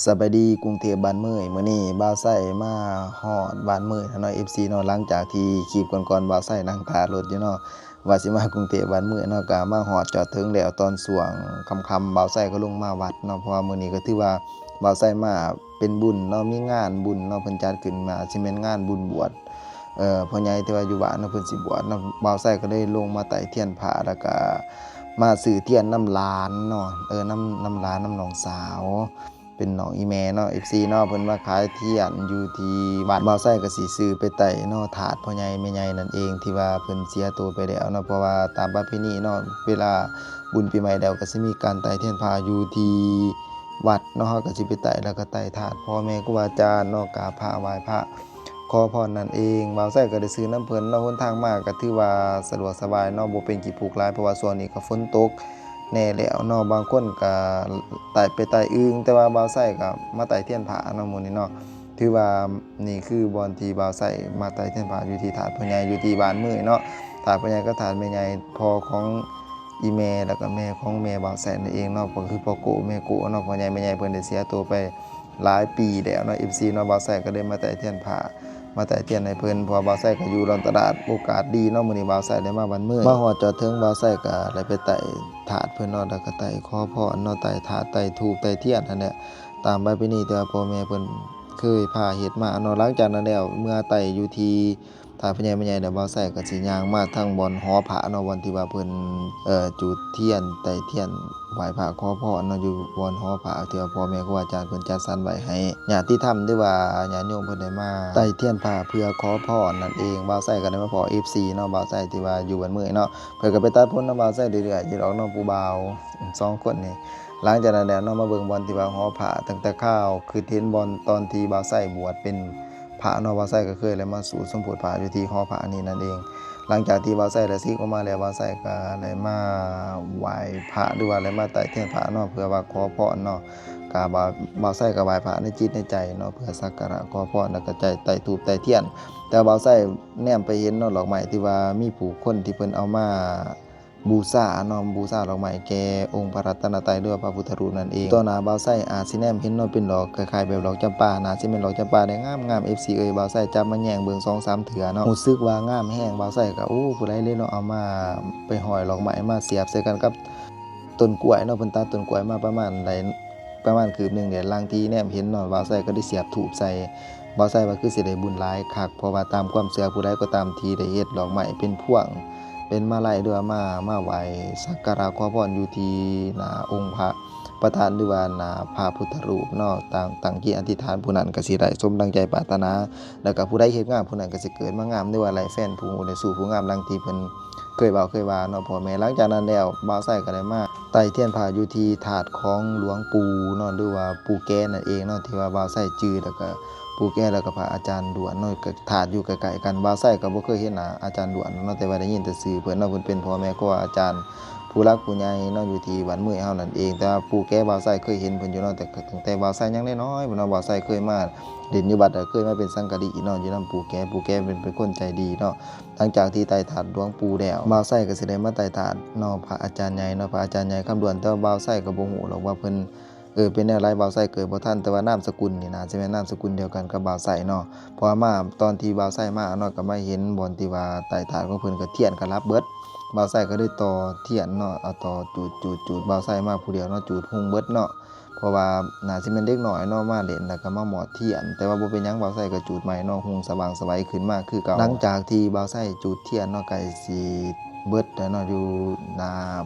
ສະບາຍດີກຸງເທບບ້ານເມີຍ ມື້ນີ້ບ່າວໄຊມາຮອດບ້ານເມີຍແລ້ວເນາະ ເອັຟຊີເນາະ. ຫຼັງຈາກທີ່ຄລິບກ່ອນໆ ບ່າວໄຊນັ່ງຖ້າລົດຢູ່ເນາະ ວ່າຊິມາກຸງເທບບ້ານເມືຍເນາະ ກະມາຮອດຈອດເຖິງແລ້ວ. ຕອນຊ່ວງຄ່ຳໆ ບ່າວໄຊກໍລົງມາວັດເນາະ ເພາະວ່າມື້ນີ້ກໍຖືວ່າບ່າວໄຊມາເປັນບຸນເນາະ ມີງານບຸນເນາະ ເພິ່ນຈັດຂຶ້ນມາ ຊິແມ່ນງານບຸນບວດ ເອີ ພໍ່ໃຫຍ່ທີ່ວ່າຢູ່ບ້ານເນາະ ເພິ່ນຊິບວດເນາະ. ບ່າວໄຊກໍເລີຍລົງມາໄຕ້ທຽນພະ ແລ້ວກະມາຊື້ທຽນນຳຫຼານເນາະ ເອີ ນຳ ນຳຫຼານ ນຳນ້ອງສາວ ເປັນນ້ອງອີ່ແມ່ເນາະ ເອັຟຊີເນາະ ເພິ່ນມາຂາຍທຽນຢູ່ທີ່ວັດ. ບ່າວໄຊກໍຊິຊື້ໄປໄຕ້ເນາະ ທາດພໍ່ໃຫຍ່ແມ່ໃຫຍ່ນັ້ນເອງ ທີ່ວ່າເພິ່ນເສຍໂຕໄປແລ້ວເນາະ. ເພາະວ່າຕາມປະເພນີເນາະ ເວລາບຸນປີໃໝ່ແລ້ວກໍຊິມີການໄຕ້ທຽນພະຢູ່ທີ່ວັດເນາະ ເຮົາກໍຊິໄປໄຕ້ ແລ້ວກໍໄຕ້ທາດພໍ່ແມ່ຄູບາອາຈານເນາະ ກາບພະ ໄຫວ້ພະ ຂໍພອນນັ້ນເອງ. ບ່າວໄຊກໍໄດ້ຊື້ນຳເພິ່ນເນາະ ຫົນທາງມາກໍຖືວ່າສະດວກສະບາຍເນາະ ບໍ່ເປັນຂີ້ພຸກຫຼາຍ ເພາະວ່າຊ່ວງນີ້ກໍຝົນຕົກແດ່ແລ້ວເນາະ. ບາງຄົນກໍໄຕ່ໄປໄຕ່ອຶ່ງ ແຕ່ວ່າບ່າວໄຊກໍມາໄຕ່ທຽນພະເນາະ ມື້ນີ້ເນາະ. ຖືວ່ານີ້ຄືບ່ອນທີ່ບ່າວໄຊມາໄຕ່ທຽນພະ ຢູ່ທີ່ທາດພໍ່ໃຫຍ່ ຢູ່ທີ່ບ້ານເມີຍເນາະ ທາດພໍ່ໃຫຍ່ກັບທາດແມ່ໃຫຍ່ ພໍ່ຂອງອີ່ແມ່ ແລ້ວກໍແມ່ຂອງແມ່ບ່າວໄຊນັ້ນເອງເນາະ ກໍຄືພໍ່ໂກ້ແມ່ໂກ້ເນາະ. ພໍ່ໃຫຍ່ແມ່ໃຫຍ່ເພິ່ນໄດ້ເສຍໂຕໄປ ຫຼາຍປີແລ້ວເນາະ ເອັຟຊີເນາະ. ບ່າວໄຊກໍເລີຍມາໄຕ້ທຽນພະ ມາໄຕ້ທຽນໃຫ້ເພິ່ນ ເພາະວ່າບ່າວໄຊກໍຢູ່ດອນຕະຫຼາດ ໂອກາດດີເນາະ ມື້ນີ້ບ່າວໄຊໄດ້ມາບ້ານເມີຍ ມາຮອດຈອດເຖິງ ບ່າວໄຊກໍໄດ້ໄປໄຕ້ທາດເພິ່ນເນາະ ແລ້ວກໍໄຕ້ຂໍພອນເນາະ ໄຕ້ທາດໄຕ້ທູບໄຕ້ທຽນຫັ້ນແຫຼະ ຕາມປະເພນີທີ່ວ່າພໍ່ແມ່ເພິ່ນເຄີຍພາເຮັດມາເນາະ. ຫຼັງຈາກນັ້ນແລ້ວ ເມື່ອໄຕ້ຢູ່ທີ່ ຖ້າພໍ່ໃຫຍ່ແມ່ໃຫຍ່ແລ້ວ ບ່າວໄຊກໍຊິຍ່າງມາທາງບ່ອນຫໍພະເນາະ ບ່ອນທີ່ວ່າເພິ່ນ ເອີ ຈູດທຽນ ໄຕ້ທຽນ ໄຫວ້ພະຂໍພອນເນາະ ຢູ່ບ່ອນຫໍພະທີ່ວ່າພໍ່ແມ່ຄູອາຈານເພິ່ນຈັດສັນໄວ້ໃຫ້ຍາດຕິທຳ ຫຼືວ່າຍາດໂຍມເພິ່ນໄດ້ມາໄຕ້ທຽນພະເພື່ອຂໍພອນນັ້ນເອງ. ບ່າວໄຊກໍໄດ້ມາພໍ້ເອັຟຊີເນາະ ບ່າວໄຊທີ່ວ່າຢູ່ບ້ານເມີຍເນາະ ເພິ່ນກໍໄປຕັດຜົນນຳບ່າວໄຊເລື້ອຍໆຢູ່ດອກເນາະ ຜູ້ບ່າວສອງຄົນນີ້. ຫຼັງຈາກນັ້ນແລ້ວເນາະ ມາເບິ່ງບ່ອນທີ່ວ່າຫໍພະ ຕັ້ງແຕ່ຄາວຄິດເຫັນບ່ອນຕອນທີ່ບ່າວໄຊບວດເປັນ ພະເນາະ ບ່າວໄຊກໍເຄີຍໄດ້ມາສູດສົມໂພດພະຢູ່ທີ່ຫໍພະນີ້ນັ້ນເອງ. ຫຼັງຈາກທີ່ບ່າວໄຊໄດ້ສິກອອກມາແລ້ວ ບ່າວໄຊກໍໄດ້ມາໄຫວ້ພະ ຫຼືວ່າໄດ້ມາໄຕ້ທຽນພະເນາະ ເພື່ອວ່າຂໍພອນເນາະ. ກໍບ່າວ ບ່າວໄຊກໍໄຫວ້ພະໃນຈິດໃນໃຈເນາະ ເພື່ອສັກກາລະຂໍພອນ ແລ້ວກໍໄຕ້ ໄຕ້ທູບໄຕ້ທຽນ. ແຕ່ບ່າວໄຊແນມໄປເຫັນເນາະ ດອກໄມ້ທີ່ວ່າມີຜູ້ຄົນທີ່ເພິ່ນເອົາມາ ບູຊາເນາະ ບູຊາດອກໄມ້ແກ່ອົງພະລັດຕະນະໄຕ ຫຼືວ່າພະພຸດທະຮູບນັ້ນເອງ. ຕໍ່ໜ້າບ່າວໄຊອາດຊິແນມເຫັນເນາະ ເປັນດອກຄ້າຍໆແບບດອກຈຳປາ ໜ້າຊິແມ່ນດອກຈຳປາໄດ້ງາມໆ ເອັຟຊີເອີຍ. ບ່າວໄຊຈັບມາແຍງເບິ່ງສອງສາມເທື່ອເນາະ ຮູ້ສຶກວ່າງາມແຮງ. ບ່າວໄຊກໍ ໂອ້ ຜູ້ໃດເລີຍເນາະ ເອົາມາໄປຫ້ອຍດອກໄມ້ມາສຽບໃສ່ກັນກັບຕົ້ນກ້ວຍເນາະ ເພິ່ນຕັດຕົ້ນກ້ວຍມາປະມານໄດ້ ປະມານຄືບໜຶ່ງແຫຼະ. ຫຼັງທີ່ແນມເຫັນເນາະ ບ່າວໄຊກໍໄດ້ສຽບທູບໃສ່. ບ່າວໄຊວ່າຄືຊິໄດ້ບຸນຫຼາຍຄັກ ເພາະວ່າຕາມຄວາມເຊື່ອ ຜູ້ໃດກໍຕາມທີ່ໄດ້ເຮັດດອກໄມ້ເປັນພວງ ເປັນມາໄລ ຫຼືວ່າມາ ມາໄຫວ້ສັກກາລະຂໍພອນຢູ່ທີ່ໜ້າອົງພະປະທານ ຫຼືວ່າໜ້າພະພຸດທະຮູບເນາະ ຕັ້ງ ຕັ້ງຈິດອະທິຖານ ຜູ້ນັ້ນກໍຊິໄດ້ສົມດັ່ງໃຈປາດຖະໜາ. ແລ້ວກໍຜູ້ໃດເຮັດງາມ ຜູ້ນັ້ນກໍຊິເກີດມາງາມ ຫຼືວ່າໄດ້ແຟນຜູ້ຮູ້ ໄດ້ຊູ້ຜູ້ງາມ ດັ່ງທີ່ເພິ່ນເຄີຍເວົ້າເຄີຍວ່າເນາະ ພໍ່ແມ່. ຫຼັງຈາກນັ້ນແລ້ວ ບ່າວໄຊກໍໄດ້ມາ ໄຕ້ທຽນພະຢູ່ທີ່ທາດຂອງຫຼວງປູ່ເນາະ ຫຼືວ່າປູ່ແກນັ້ນເອງເນາະ ທີ່ວ່າບ່າວໄຊຈື່ ແລ້ວກະປູ່ແກ ແລ້ວກະພະອາຈານດ້ວນເນາະ ກະທາດຢູ່ໃກ້ໆກັນ. ບ່າວໄຊກະບໍ່ເຄີຍເຫັນໜ້າອາຈານດ້ວນເນາະ ແຕ່ວ່າໄດ້ຍິນແຕ່ຊື່ເພິ່ນເນາະ ເພິ່ນເປັນພໍ່ແມ່ຄູອາຈານຜູ້ຫຼັກຜູ້ໃຫຍ່ເນາະ ຢູ່ທີ່ບ້ານເມືອງເຮົານັ້ນເອງ. ແຕ່ວ່າປູ່ແກບ່າວໄຊເຄີຍເຫັນເພິ່ນຢູ່ເນາະ ແຕ່ ຕັ້ງແຕ່ບ່າວໄຊຍັງນ້ອຍໆພຸ້ນເນາະ ບ່າວໄຊເຄີຍມາຫຼິ້ນຢູ່ວັດ ແລ້ວເຄີຍມາເປັນສັງກະລີເນາະ ຢູ່ນຳປູ່ແກ. ປູ່ແກເພິ່ນເປັນຄົນໃຈດີເນາະ. ຫຼັງຈາກທີ່ໄຕ້ທາດຫຼວງປູ່ແລ້ວ ບ່າວໄຊກໍຊິໄດ້ມາໄຕ້ທາດເນາະ ພະອາຈານໃຫຍ່ເນາະ ພະອາຈານໃຫຍ່ຄຳດ້ວນ. ແຕ່ວ່າບ່າວໄຊກໍບໍ່ຮູ້ດອກວ່າເພິ່ນ ເອີ ເປັນແນວໃດ ບ່າວໄຊເກີດບໍ່ທັນ ແຕ່ວ່ານາມສະກຸນນີ້ໜ້າຊິແມ່ນນາມສະກຸນດຽວກັນກັບບ່າວໄຊເນາະ ເພາະວ່າມາຕອນທີ່ບ່າວໄຊມາເນາະ ກໍມາເຫັນບ່ອນທີ່ວ່າໄຕ້ທາດຂອງເພິ່ນ ກໍທຽນກໍດັບເບິດ. ບ່າວໄຊກໍໄດ້ຕໍ່ທຽນເນາະ ເອົາຕໍ່ຈູດໆໆ ບ່າວໄຊມາຜູ້ດຽວເນາະ ຈູດຮຸ່ງເບິດເນາະ. ເພາະວ່າໜ້າຊິແມ່ນເດັກນ້ອຍເນາະ ມາຫຼິ້ນແລ້ວກໍມາມອດທຽນ ແຕ່ວ່າບໍ່ເປັນຫຍັງ ບ່າວໄຊກໍຈູດໃໝ່ເນາະ ຮຸ່ງສະຫວ່າງໄສວຂຶ້ນມາຄືເກົ່າ. ຫຼັງຈາກທີ່ບ່າວໄຊຈູດທຽນເນາະ ໃກ້ຊິເບິດແລ້ວເນາະ ຢູ່ໜ້າ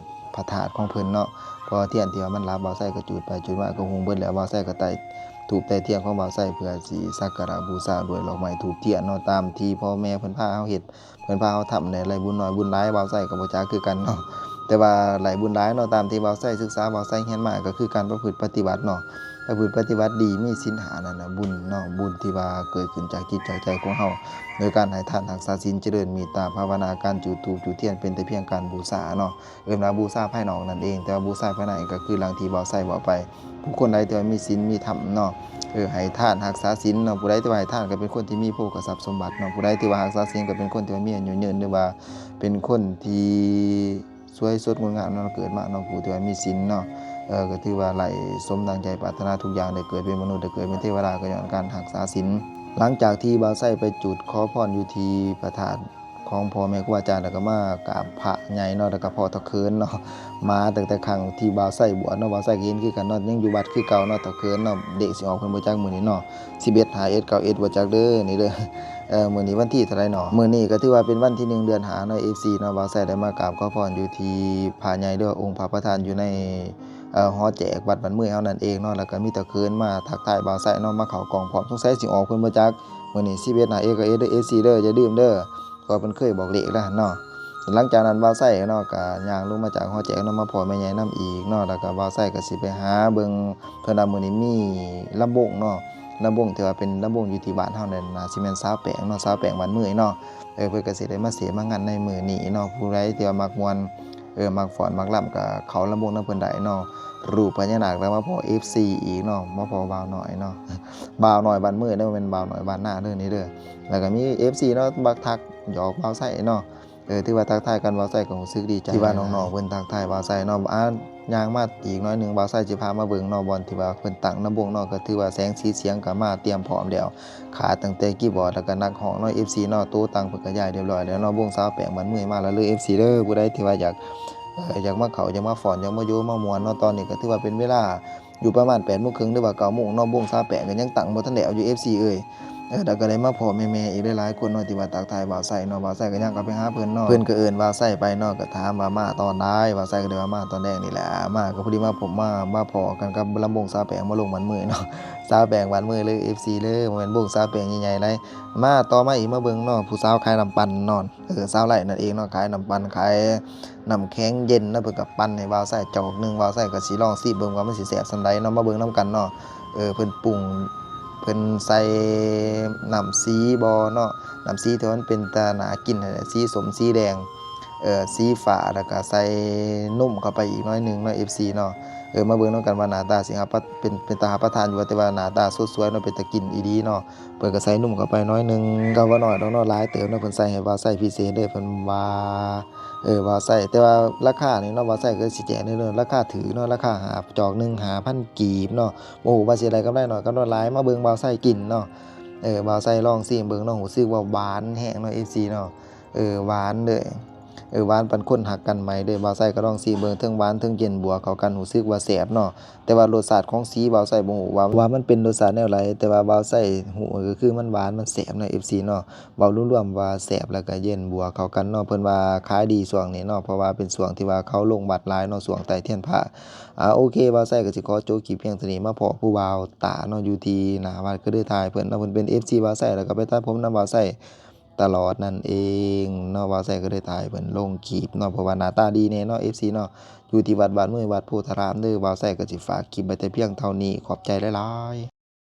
ພະທາດຂອງເພິ່ນເນາະ ເພາະວ່າທຽນທີ່ວ່າມັນດັບ ບ່າວໄຊກໍຈູດໄປຈູດມາກໍຮຸ່ງເບິດແລ້ວ. ບ່າວໄຊກໍໄຕ້ທູບໄຕ້ທຽນຂອງບ່າວໄຊ ເພື່ອຊິສັກກາລະບູຊາດ້ວຍດອກໄມ້ທູບທຽນເນາະ ຕາມທີ່ພໍ່ແມ່ເພິ່ນພາເຮົາເຮັດ ເພິ່ນພາເຮົາທຳແດ່ ໄດ້ບຸນໜ້ອຍບຸນຫຼາຍ ບ່າວໄຊກໍບໍ່ຈັກຄືກັນເນາະ ແຕ່ວ່າໄດ້ບຸນຫຼາຍເນາະ. ຕາມທີ່ບ່າວໄຊສຶກສາ ບ່າວໄຊຮຽນມາກໍຄືການປະພຶດປະຕິບັດເນາະ ປະພຶດປະຕິບັດດີ ມີສິນຫ້ານັ້ນນະ ບຸນເນາະ ບຸນທີ່ວ່າເກີດຂຶ້ນຈາກຈິດຈາກໃຈຂອງເຮົາ ໂດຍການໃຫ້ທານ ຮັກສາສິນ ຈະເລີນເມດຕາພາວະນາ ການຈູດທູບຈູດທຽນ ເປັນແຕ່ພຽງການບູຊາເນາະ ເອີ້ນວ່າບູຊາພາຍນອກນັ້ນເອງ ແຕ່ວ່າບູຊາພາຍໃນກໍຄືດັ່ງທີ່ບ່າວໄຊເວົ້າໄປ ຜູ້ຄົນໃດທີ່ວ່າມີສິນມີທຳເນາະ ເອີ ໃຫ້ທານຮັກສາສິນເນາະ ຜູ້ໃດທີ່ວ່າໃຫ້ທານກໍເປັນຄົນທີ່ມີໂພກະຊັບສົມບັດເນາະ ຜູ້ໃດທີ່ວ່າຮັກສາສິນກໍເປັນຄົນທີ່ວ່າມີອາຍຸຍືນ ຫຼືວ່າເປັນຄົນທີ່ສວຍສົດງົດງາມເນາະ ເກີດມາເນາະ ຜູ້ທີ່ວ່າມີສິນເນາະ ເອີ ກໍຖືວ່າໄດ້ສົມດັ່ງໃຈປາດຖະໜາທຸກຢ່າງ ໄດ້ເກີດເປັນມະນຸດ ໄດ້ເກີດເປັນເທວະດາ ກໍຍ້ອນການຮັກສາສິນ. ຫຼັງຈາກທີ່ບ່າວໄຊໄປຈູດຂໍພອນຢູ່ທີ່ພະທາດຂອງພໍ່ແມ່ຄູອາຈານ ແລ້ວກໍມາກາບພະໃຫຍ່ເນາະ ແລ້ວກໍພໍ່ຕາເຂີນເນາະ ມາຕັ້ງແຕ່ຄັ້ງທີ່ບ່າວໄຊບວດເນາະ. ບ່າວໄຊກໍເຫັນຄືກັນເນາະ ຍັງຢູ່ວັດຄືເກົ່າເນາະ ຕາເຂີນເນາະ. ເດັກຊິອອກເພິ່ນບໍ່ຈັກມື້ນີ້ເນາະ ສິບເອັດ ຫ້າເອັດ ເກົ້າເອັດ ບໍ່ຈັກເດີ ນີ້ເດີ. ເອີ ມື້ນີ້ວັນທີເທົ່າໃດເນາະ? ມື້ນີ້ກໍຖືວ່າເປັນວັນທີໜຶ່ງ ເດືອນຫ້າເນາະ ເອັຟຊີເນາະ. ບ່າວໄຊໄດ້ມາກາບຂໍພອນຢູ່ທີ່ພະໃຫຍ່ເດີ ອົງພະປະທານຢູ່ໃນ ເອີ ຫໍແຈກວັດບ້ານເມືອຍເຮົານັ້ນເອງເນາະ. ແລ້ວກໍມີຕາເຂີນມາທັກທາຍບ່າວໄຊເນາະ ມາເຂົ້າກ້ອງພ້ອມ. ສົງໄສຊິອອກເພິ່ນບໍ່ຈັກ ມື້ນີ້ສິບເອັດ ຫ້າເອັດ ເກົ້າເອັດ ເດີ ເອັຟຊີເດີ ຢ່າລືມເດີ ເພາະວ່າເພິ່ນເຄີຍບອກເລກແລ້ວຫັ້ນເນາະ. ຫຼັງຈາກນັ້ນບ່າວໄຊເນາະ ກໍຍ່າງລົງມາຈາກຫໍແຈກເນາະ ມາພໍ້ແມ່ໃຫຍ່ນຳອີກເນາະ. ແລ້ວກໍບ່າວໄຊກໍຊິໄປຫາເບິ່ງ ເພິ່ນວ່າມື້ນີ້ມີລຳວົງເນາະ ລຳວົງທີ່ວ່າເປັນລຳວົງຢູ່ທີ່ບ້ານເຮົານັ້ນ ໜ້າຊິແມ່ນສາວແປ້ງເນາະ ສາວແປ້ງບ້ານເມືອຍເນາະ. ເອີ ເພິ່ນກໍຊິໄດ້ມາເສມາງານໃນມື້ນີ້ເນາະ. ຜູ້ໃດທີ່ວ່າມັກມ່ວນ ເອີ ມັກຟ້ອນມັກລຳ ກໍເຂົ້າລຳວົງນຳເພິ່ນໄດ້ເນາະ. ຮູບພະຍານາກ ແລ້ວມາພໍ້ເອັຟຊີອີກເນາະ ມາພໍ້ບ່າວນ້ອຍເນາະ ບ່າວນ້ອຍບ້ານເມືອຍເດີ ບໍ່ແມ່ນບ່າວນ້ອຍບ້ານນາເດີ ນີ້ເດີ. ແລ້ວກໍມີເອັຟຊີເນາະ ມັກທັກຫຍອກບ່າວໄຊເນາະ. ເອີ ຖືວ່າທັກທາຍກັນ ບ່າວໄຊກໍຮູ້ສຶກດີໃຈທີ່ວ່ານ້ອງໆເພິ່ນທັກທາຍບ່າວໄຊເນາະ. ອ່າ ຍ່າງມາອີກໜ້ອຍໜຶ່ງ ບ່າວໄຊຊິພາມາເບິ່ງເນາະ ບ່ອນທີ່ວ່າເພິ່ນຕັ້ງລຳວົງເນາະ. ກໍຖືວ່າແສງສີສຽງກໍມາຕຽມພ້ອມແລ້ວ ຂາຕັ້ງແຕ່ຄີບອດ ແລ້ວກໍນັກຮ້ອງເນາະ ເອັຟຊີເນາະ. ໂຕະຕັ່ງເພິ່ນກໍຍ້າຍຮຽບຮ້ອຍແລ້ວເນາະ. ວົງສາວແປ້ງບ້ານເມືອຍມາແລ້ວເລີຍ ເອັຟຊີເດີ. ຜູ້ໃດທີ່ວ່າຢາກ ເອີ ຢາກມາເຂົ້າ ຢາກມາຟ້ອນ ຢາກມາໂຢມາມ່ວນເນາະ ຕອນນີ້ກໍຖືວ່າເປັນເວລາຢູ່ປະມານແປດໂມງເຄິ່ງ ຫຼືວ່າເກົ້າໂມງເນາະ. ວົງສາວແປ້ງກໍຍັງຕັ້ງບໍ່ທັນແລ້ວຢູ່ ເອັຟຊີເອີຍ. ເອີ ແລ້ວກໍໄດ້ມາພໍ້ແມ່ໆອີກຫຼາຍໆຄົນເນາະ ທີ່ວ່າທັກທາຍບ່າວໄຊເນາະ. ບ່າວໄຊກໍຍ່າງເຂົ້າໄປຫາເພິ່ນເນາະ ເພິ່ນກໍເອີ້ນບ່າວໄຊໄປເນາະ ກໍຖາມວ່າມາຕອນໃດ. ບ່າວໄຊກໍໄດ້ວ່າມາຕອນແລງນີ້ແຫຼະ ມາກໍພໍດີມາພົບ ມາ ມາພໍ້ກັນກັບລຳວົງສາວແປ້ງມາລົງບ້ານເມືອຍເນາະ. ສາວແປ້ງບ້ານເມືອຍເລີຍ ເອັຟຊີເລີຍ ບໍ່ແມ່ນວົງສາວແປ້ງໃຫຍ່ໆໃດ. ມາຕໍ່ມາອີກ ມາເບິ່ງເນາະ ຜູ້ສາວຂາຍນ້ຳປັ່ນເນາະ ເອີ ສາວໄລ່ນັ້ນເອງເນາະ ຂາຍນ້ຳປັ່ນ ຂາຍນ້ຳແຂງເຢັນເນາະ. ເພິ່ນກໍປັ່ນໃຫ້ບ່າວໄຊຈອກໜຶ່ງ ບ່າວໄຊກໍຊິລອງຊີມເບິ່ງວ່າມັນຊິແຊບສ່ຳໃດເນາະ. ມາເບິ່ງນຳກັນເນາະ ເອີ ເພິ່ນປຸງ ເພິ່ນໃສ່ນ້ຳສີບໍ່ເນາະ ນ້ຳສີທີ່ວ່າມັນເປັນຕາໜ້າກິນຫັ້ນແຫຼະ ສີສົ້ມສີແດງ ເອີ ສີຟ້າ ແລ້ວກໍໃສ່ນົມເຂົ້າໄປອີກໜ້ອຍໜຶ່ງເນາະ ເອັຟຊີເນາະ. ເອີ ມາເບິ່ງນຳກັນວ່າໜ້າຕາຊິຮັບປະ ເປັນ ເປັນຕາຮັບປະທານຢູ່ບໍ່ ແຕ່ວ່າໜ້າຕາສົດສວຍເນາະ ເປັນຕາກິນອີ່ຫຼີເນາະ. ເພິ່ນກໍໃສ່ນົມເຂົ້າໄປໜ້ອຍໜຶ່ງ ກໍບໍ່ໜ້ອຍດອກເນາະ ຫຼາຍເຕີບເນາະ. ເພິ່ນໃສ່ໃຫ້ບ່າວໄຊພິເສດເລີຍ ເພິ່ນວ່າ ເອີ ບ່າວໄຊ ແຕ່ວ່າລາຄານີ້ເນາະ ບ່າວໄຊກໍຊິແຈ້ງເດີ ລາຄາຖືກເນາະ ລາຄາຫ້າ ຈອກໜຶ່ງຫ້າພັນກີບເນາະ. ບໍ່ຮູ້ວ່າຊິໄດ້ກຳໄລໜ້ອຍກຳໄລຫຼາຍ ມາເບິ່ງບ່າວໄຊກິນເນາະ. ເອີ ບ່າວໄຊລອງຊີມເບິ່ງເນາະ ຮູ້ສຶກວ່າຫວານແຮງເນາະ ເອັຟຊີເນາະ ເອີ ຫວານເດີ ເອີ ຫວານປານຄົນຮັກກັນໃໝ່ເດີ. ບ່າວໄຊກໍລອງຊີມເບິ່ງ ເທິງຫວານເທິງເຢັນບວກເຂົ້າກັນ ຮູ້ສຶກວ່າແຊບເນາະ. ແຕ່ວ່າລົດຊາດຂອງສີ ບ່າວໄຊບໍ່ຮູ້ວ່າ ວ່າມັນເປັນລົດຊາດແນວໃດ ແຕ່ວ່າບ່າວໄຊຮູ້ກໍຄືມັນຫວານ ມັນແຊບເນາະ ເອັຟຊີເນາະ. ເວົ້າລວມໆວ່າແຊບ ແລ້ວກໍເຢັນບວກເຂົ້າກັນເນາະ. ເພິ່ນວ່າຂາຍດີຊ່ວງນີ້ເນາະ ເພາະວ່າເປັນຊ່ວງທີ່ວ່າເຂົາລົງວັດຫຼາຍເນາະ ຊ່ວງໃຕ້ທຽນພະ. ອາ ໂອເຄ ບ່າວໄຊກໍຊິຂໍຈົບຄລິບພຽງເທົ່ານີ້ ມາພໍ້ຜູ້ບ່າວຕາເນາະ ຢູ່ທີ່ໜ້າວັດ ກໍເລີຍຖ່າຍເພິ່ນເນາະ ເພິ່ນເປັນເອັຟຊີບ່າວໄຊ ແລ້ວກໍໄປຕັດຜົມນຳບ່າວໄຊ ຕະຫຼອດນັ້ນເອງເນາະ. ບ່າວໄຊກໍໄດ້ຖ່າຍເພິ່ນລົງຄລິບເນາະ ເພາະວ່າໜ້າຕາດີແດ່ເນາະ ເອັຟຊີເນາະ ຢູ່ທີ່ວັດບ້ານເມືອຍ ວັດໂພທາລາມເດີ. ບ່າວໄຊກໍຊິຝາກຄລິບໄວ້ແຕ່ພຽງເທົ່ານີ້ ຂອບໃຈຫຼາຍໆ.